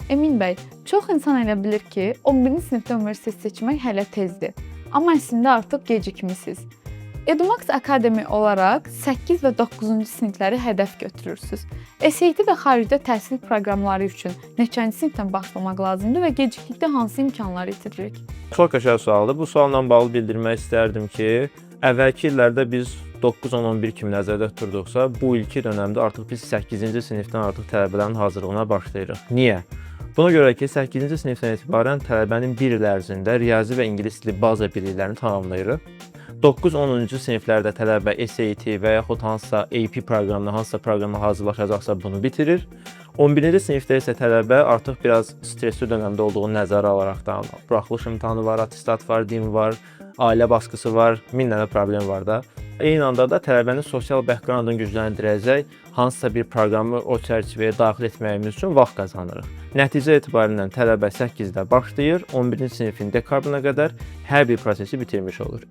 Emin bəy, çox insan elə bilir ki, 11-ci sinifdə universitet seçmək hələ tezdir. Amma əslində artıq gecikmisiniz. Edumax Academy olaraq 8 və 9-cu sinifləri hədəf götürürsüz. SAT və xaricdə təhsil proqramları üçün neçənci sinifdən başlamaq lazımdır və gecikdikdə hansı imkanları itiririk? Çox qəşəng sualdır. Bu sualla bağlı bildirmək istərdim ki, əvvəlki illərdə biz 9, 10, 11 kimi nəzərdə tuturduqsa, bu ilki dönəmdə artıq biz 8-ci sinifdən artıq tələbələrin hazırlığına başlayırıq. Niyə? Buna görə ki, 8-ci sinifdən etibarən tələbənin bir il ərzində riyazi və ingilis dili baza biliklərini tamamlayırıq. 9-10-cu siniflərdə tələbə SAT və yaxud hansısa AP proqramına, hansısa proqrama hazırlaşacaqsa, bunu bitirir. 11-ci sinifdə isə tələbə artıq biraz stresli dönəmdə olduğunu nəzərə alaraqdan buraxılış imtahanı var, attestat var, DİM var, ailə baskısı var, min dənə problem var da. Eyni anda da tələbənin sosial background-ını gücləndirəcək hansısa bir proqramı o çərçivəyə daxil etməyimiz üçün vaxt qazanırıq. Nəticə etibarilə tələbə 8-də başlayır, 11-ci sinifin dekabrına qədər hər bir prosesi bitirmiş olur.